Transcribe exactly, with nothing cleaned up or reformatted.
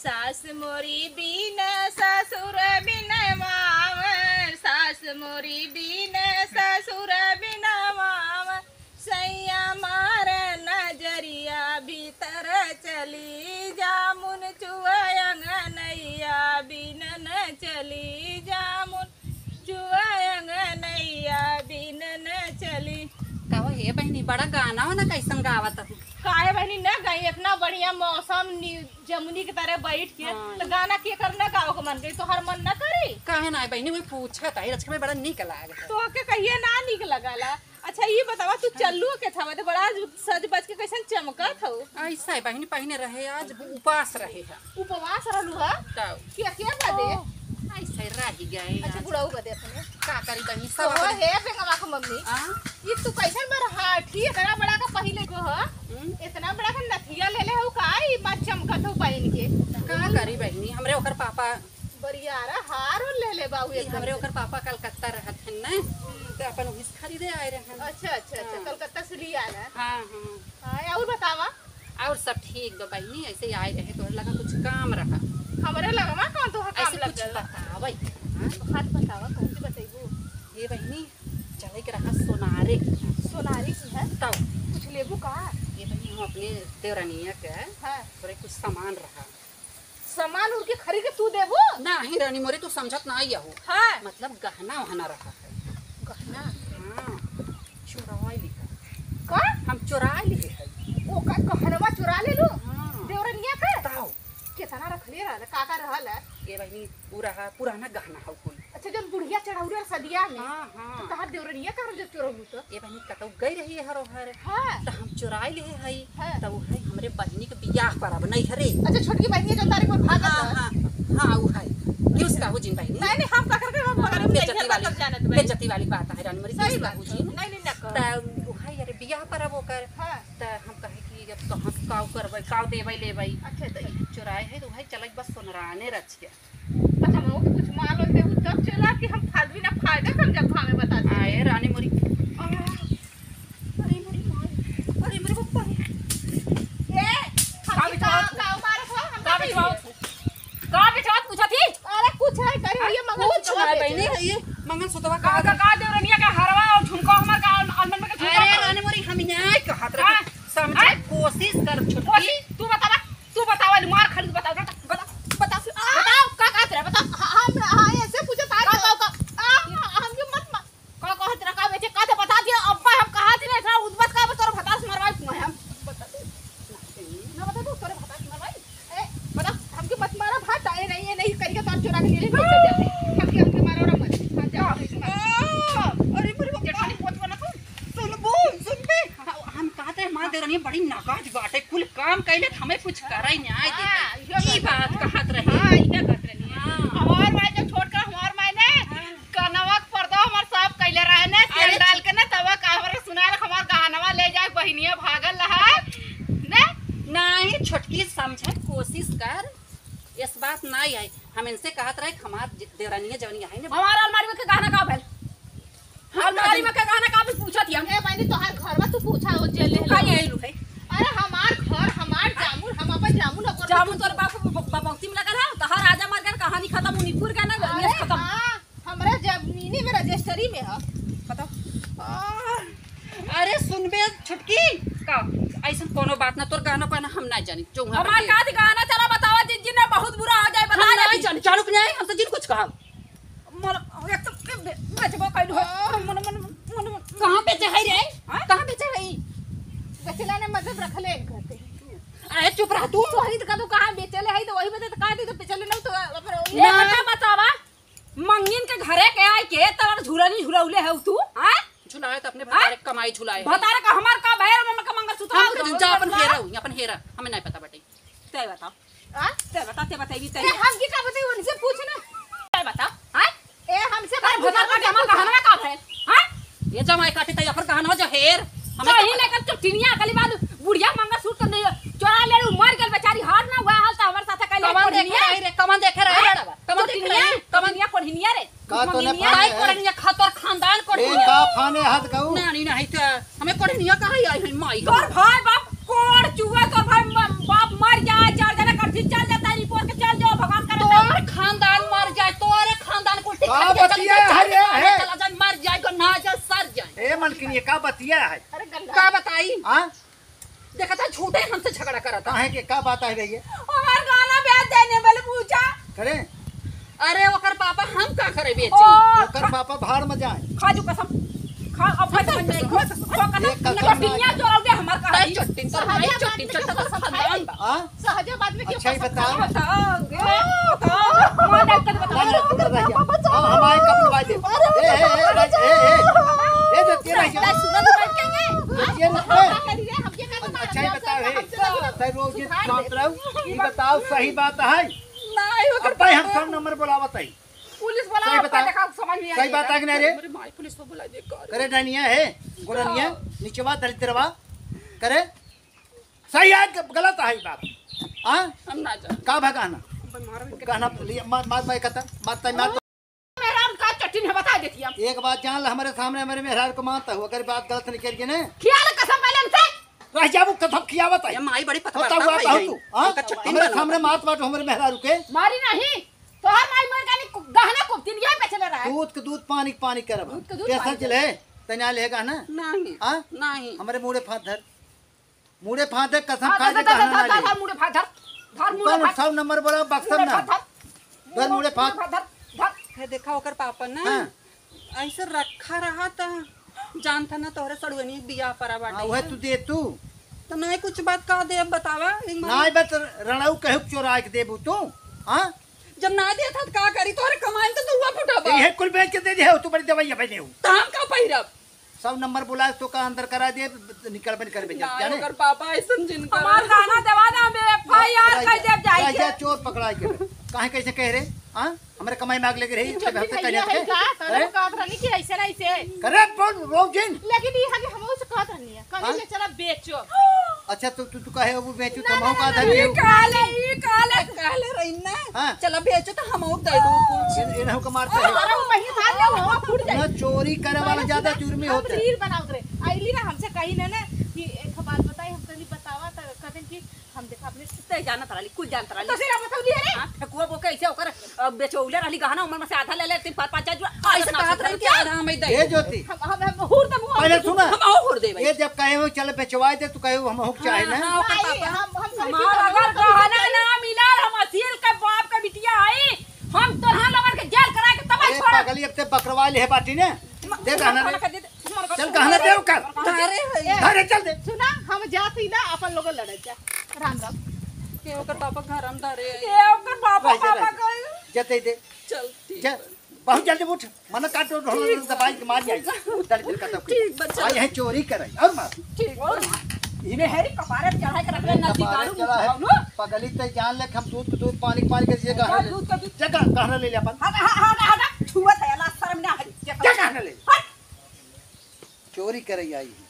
सास मोरी बीन ससुर बिन मावन, सास मोरी बीन ससुर बिन मावन, सैया मार नजरिया भीतर चली, जामुन चुआ अंगनैया बिनन चली, जामुन चुआ अंगनैया बिनन चली। का हो हे बहिनी, बड़ा गाना वाना कैसन गावत हू? काहे बहिनी न गई, इतना बढ़िया मौसम नि-, जमुनी के तरह बैठ के, हाँ। तो गाना के कर न गावे के मन करी, तोहर मन न करी? काहे ना बहिनी, वही पूछत आई, रचका में बड़ा नीक लागत है। तो के कहिए ना नीक लगाला। अच्छा, ये बतावा, तू चल्लू के था, बड़ा आज सज बज के कैसन चमकत हो? ऐसा है बहिनी, पहिने रहे, आज उपास रहे है। उपवास रहलू है? तब। कि अकेला बदे? ओ, ऐसे रह गए अच्छा, आज। बुढ़ऊ बदे अपने। का करी बहिनी, सब तो अपने हे बेंगवा के मम्मी। हाँ? ये तू कैसन बरहाठी, इतना बड़ा का पहिले को हो? हम्म। इतना बड़ा का नथिया ले ले हो का? ई बात चमकत हो पहन के। का करी बहिनी, हमरे ओकर पापा बरियारा हार ओर ले ले बाऊ ई एकदम हमरे से। ओकर पापा कलकत्ता रहत हन ना, हम्म। तो अपन वहीं से खरीदे आए रहन। अच्छा, अच्छा, अच्छा, हाँ। कलकत्ता से ले आए हैं। हाँ, हाँ। हाँ, और बतावा? और सब ठीक बा बहिनी, ऐसे ही आए रहे, तोहरे लगा कुछ काम रहा। हमरे लगवा कौन तोहर काम ऐसे लग कुछ गल? बतावा, हाँ? बात बतावा, कौन सी बतैबू? ये बहिनी, चले के रहा सोनारे की। सोनारे की है? तब। कुछ लेबू का? ये बहिनी, हम अपने देवरानिया के हाँ। थोड़े कुछ सामान रहा। सामान उनके खरीद के तू देबू? नाही रानी मोरी, तू समझत नाही हो। हाँ। मतलब गहना वहना रहा है। गहना? हाँ, चुराए लिहा। का? हम चुराए लिहे है। ओ का गहनवा चुरा ले लू? हाँ। देवरनिया का? ताओ। कितना रखले रहल? का का रहल है? ये बहिनी, पूरा, पुराना गहना है कुल। अच्छा, जौन बुढ़िया चढ़ौले रह सदिया में, हाँ, हाँ। तो तहार देवरनिया का जब चोरौलू तो? ए बहिनी, कतौ गई रही हर ओहर, हाँ। तो हम चुराई लिहे हई, हाँ। तो उहे हमरे बहिनी के बियाह पर अब नहीं हरे। अच्छा, छोटकी बहिनी जो तारे पर भागत हाँ, है। हाँ, हाँ, उहे। क्यों उसका हो जिन बहिनी? नहीं, नहीं, हम का करके हम हाँ, बगल में बेइज्जती नहीं वाली, करब, जानत बहिनी। बेइज्जती वाली बात है रानी मोरी, सही क्यों उसका बात हो है। जिन? नहीं, नहीं, ना कर। तो उहे यार बियाह पर अब ओकर, हाँ। तो हम कहे कि अब कहाँ से काऊ करबै, काऊ देबै लेबै। अच्छा, तो अच्छा। चुराए है तो उहे चलक बस सोनराने रच के। अच्छा, हम ओके कुछ मान लो देबू तब चला कि हम फालतू ना फायदा समझब, हमें बता दे। आए रानी मोरी। आ, अरे मोरी माई, अरे मोरे पप्पा। ए, हम का का, बिचवावत? का मारत हो? हम का का बिचवावत? का बिचवावत पूछत ही? अरे कुछ है, कहीं हाँ, ये मंगल कुछ सूत्र है बेचे। बहिनी, ये मंगल सूत्रवा का, का, का का देवरनिया का हरवा और झुमका हमार का आल-, आलमन में का झुमका अरे का? रानी मोरी, हम न्याय कहत रहे, हाँ? समझे हाँ? कोशिश कर छोटकी। कोशिश? तू बतावा, तू बतावा, मार खाली तू बतावा, बता, बता, बता, आ! बताओ, का कहत रहे, बताओ। हाँ, हम, हाँ, ऐसे पूछो, तार का, का, का? आ, हमके मत मा-, का कहत रहा, का बेचे, का तो बता दिया, अब्बा हम कहा थी ना, इतना उद्बत का, बस तोर भतास मरवाई कुआं हम। बता दे। ना बता दो, तोरे भतास मरवाई। ए, बता, हमके मत मारा, भाग, ए नहीं, ए नहीं, करिए तो आप चुरा के ले ले, बेच दे। हमके, हमके मारो ना मत। हाँ, जा, हाँ। नहीं, नहीं। आ, अरे, मेरे को जेठानी बहुत बना तू। सुनबू, सुनबे। हाँ, हम कहत रहे, हमार देवरानी बड़ी नागाज बाटे, कुल काम कैले त हमें कुछ करे न्याय हाँ, देते। इहे ई बात बात है। कहत रहे। हाँ, इहे कहत रहे। हाँ। हमार माई जब छोट कर हमार माई ने हाँ। कनवा के पर्दा हमार साफ कैले रहे ने, तेल अरे डाल के ने, तब का हमरा सुनाए हमार गहनवा ले जाए बहिनिया भागल रहा ने। नहीं, छोटकी समझे कोशिश कर। इस बात ना आई, हम इनसे कहत रहे कि हमार ज-, देवरानिया जवनी आई ना। हमार अलमारी में के गहना का भेल? हम अलमारी में के गहना का भेल पूछत ही हम। ए बहिनी, तोहार घर बा, तू पूछा हो जेल तू ले का ले। आइलू है? अरे हमार घर, हमार जामुन, हम अपन जामुन ओकर जामुन तोर बाप ब-, ब-, बबौती में लगल है, तोहार राजा मर गए, कहानी खत्म, मुनीपुर का ना, अरे खत्म। हाँ। हमरा जमीनी में रजिस्ट्री में ह। बताओ। आ, अरे सुनबे छुटकी, का? ऐसन कोनो बात ना, तोर गाना पाना हम ना जानी। जो वहाँ हमार पर का थी गाना चला बतावा, जिन जिन में बहुत बुरा हो जाए, बता हम ना दे। जानी, चालू के नहीं, हमसे जिन कुछ कहा। मन, एक तो बे-, बेचबो कैलू है। आ। मन, मन, मन, मन, मन। कहाँ बेचे है रे? हाँ? कहाँ बेचे है? बेचला ने मतलब रखले हैं घर पे। अरे चुप रह तू। तो वही तो का, तू कहाँ बेचले है, तो वही बता, तो कहाँ दे, तो बेचले ना, तो अपन वही ना। ये बता, बतावा। मंगिन के घरे के आइ के तोर झुलनी झुलौले हउ तू, आय? झुलाए त अपने आय? भतारे क कमाई झुलाए है। भतारे क हमार का भैर में का मंगलसूत्र हम आ कुछ गया? जा अपन हेरा हुई, अपन हेरा, हमें नहीं पता बटे। तय बताओ। आ? तय बता, तय बता, तय बता। ए, हम की का बताई, उनसे पूछ ना। तय बताओ, आय? ए, हमसे अरे बात भतार का पूछो, जमा पूछो। कहना का है? आय? ये जमाई काटे तय अपन कहना जो हेर, हमें तो तो ही लेकर चुटिनिया अगली बार बुढ़िया मंगलसूत्र नहीं चोरा ले, मर गल बेचारी, हार ना हुआ हाल तो हमारे साथ कल कमन देखे रही रे, कमन देखे रही रे। कमन देख रही, कमनिया, कमनिया। कनिया, कोढ़निया रे। का तोने कोढ़निया? पानी आई है? कोढ़निया, खा तोर खानदान ए, कोढ़निया। का फाने हाथ कहू? नानी नहीं तो हमें कोढ़निया कहा आई है माई? तोर भाई बाप कोढ़ चुआ, तोर भाई म-, बाप मर जाए, चार जना कर्थी चल जाता है, रिपोर्ट के लेकिन ये का बतिया है? अरे गंगा। का बताई? हाँ? देखा था, झूठे हमसे झगड़ा करत है। काहे के, का बात है भैया? हमार गहना बेच देने वाले पूछा। करे? अरे ओकर पापा हम का करे बेची? ओ, ओकर पापा भाड़ में जाए। खा जो कसम। खा, अब हम समझ में कसम, खा कसम। एक कसम ना। चट्टिनिया जोड़ाओगे हमार कहा तय दी। चट्टिन तो भाई, चट्टिन तो कसम खानदान बा। हाँ? सहजा बाद में क्यों अच्छा ही कसम बताओ। खाओ? बताओ, बताओ। मार डाल कर बताओ। ना, ना, तू ना रह जा। हाँ, हम आए कब नवाज दे। अरे, ए, ए, ए, ए, ए, ए। ए, जो तेरा क्या? सुनो तो बैठ के ये। ये रुक रे। अच्छा ही बताओ, हे। तय रोज ये सुधार शांत दे। रहो। ये बताओ, सही बात है। नहीं, ओकर अब भाई हम पापा। सब नंबर बुलावत है। पुलिस वाला सही आपका बता। देखा, समझ में आ सही बात जाएगा। है कि नहीं रे? अरे माई, पुलिस को बुला दे, कर। करे डनिया है, गोरनिया, हाँ। निचवा दलिद्रवा, करे। सही है कि गलत है ई बात? हाँ? हम ना जाने। का भा कहना? अपन मारो इनके कहना, मार, मार, मार, कहता, मार, तय मार। मेहरारू का चट्टिन है, बता देती हम। एक बात जान ले, हमरे सामने हमरे मेहरारू को मानता हूँ, अगर बात गलत निकल गई ना। खियाल कसम पहले हमसे। रह जाबू, कसम खियावत है। ये माई बड़ी पतला होता हुआ है कहू भाई। तू, हाँ? हमका चट्टिन हमरे बनाओ। सामने मारत बाटू हमरे मेहरारू के। मारी नहीं, तोहर माई मर गई, गहना कुछ दिन यही पे चले रहा है। दूध के दूध, पानी के पानी करब। दूध के दूध, टेंशन पानी चिले, करब। तैं ना ले गहना। नहीं, हाँ? नहीं। हमरे मूड़े फांद धर। मूड़े फांद धर, कसम हाँ, खा धर, दे, धर, गहना धर, ना धर, ले। धर, मूड़े फांद धर। धर, मूड़े कौन फांद। सब नंबर बोला, बक्सम धर, ना। धर, धर। धर, मूड़े फांद। धर, धर। है, देखा, ओकर पापा ना, हाँ। ऐसे रखा रहा त जानता ना तोहरे सड़ुअनी बियाह परा बाटे। हाँ, वह तू दे तू। तो नहीं कुछ बात कह दे, अब बतावा, एक बार। नहीं बस रणऊ कहू चोराए के देबू तू, हाँ? जब ना देत ह त का करी, तोहरे कमाई में तो दुआ फुटबा। ये कुल बेच के दे दे, तू बड़ी दवाई पहने हो। तो हम का पहिरब? सब नंबर बुलाए तो का अंदर करा दे, निकल बन कर बेच ना, जाने। ओकर पापा ऐसन जिन कर। हमार गहना देवा ना, हम FIR कर देब जाई के। चोर पकड़ाई के। काहे कैसे कह रहे? हाँ? हमरे कमाई में आग लगे रही, ई तब हमसे चोरी कहने है थे। का? करे अरे? काट रहनी कि ऐसे ना ऐसे। करे बोल, रोजिन। लेकिन ई है कि हम उसे कहत रहनी है, कहीं हाँ? ले चला बेचो। अच्छा, तू, तू, तू कहे वो बेचू, ना, तो ना, हम ना, का ना, धरी ई हूँ। काले, ई काले, काले रही ना। हाँ। चला बेचो तो हम और दे दो कुछ। इन, इन्हों को मारते हैं। अरे, वो महीन मार दे, वो फूट जाए। ना, चोरी करे वाला हम ज्यादा सुना, जुर्मी हम होते हैं। रील बनावत रहे। आइली ना हमसे कही ना, ना कि एक बात बताई, हम कहली बतावा, तो कहते कि हम देखा अपने तय जानत रहली, कुछ जानत रहली। तो फिर हम बतौली है रे। हाँ, ठेकुआ बोके ऐसे ओकर, अ, बेचौले रहली गहना, उमर में से आधा ले लेती, पाँच, पाँच हजार। ऐसे कहत रही कि आधा हम ही दे। ए ज्योति। हम, हम, हम हुर दे, हम पहले हुर सुना। हम और हुर दे भाई। ये जब कहे हो चल बेचवाए दे, तू कहे हो हम हुक चाहे ना। हाँ, ओकर भाई, पापा। हम, हम सब हमार अगर गहना ना मिला, हम असील के बाप के बिटिया आई, हम तोहरा लोगन के जेल करा के तब ए छोड़। पगली, अब ते बकरवा ले है बाटी ने। दे गहना रे। चल, गहना दे ओकर। अरे भाई। अरे, चल दे। सुना, हम जात ही ना, अपन लोग लड़त जा। राम राम। के ओकर पापा घर हम धरे। के ओकर पापा, रह जा, रह पापा जा। गए। जा दे दे। चल, ठीक जा। बा। बहुत जल्दी उठ। मन काटो, ढोल ठीक बा। दबाई के मार जाई। चल, फिर कतौ के। ठीक बा, चल। आ, यही चोरी करे। और मार। ठीक बा। इन्हें मेहरी कपारे पे चढ़ा के रख ले, नदी कपारे दारू चढ़ा है। मुंह पगली ते जान ले, हम दूध के दूध, पानी के पानी के, ये गहना ले। दूध का दूध। जा, गहना ले ले अपन। हट, हट, हट, हट, छुअत है, ला शर्म ना है। जा, गहना ले। हट। चोरी करे आई है।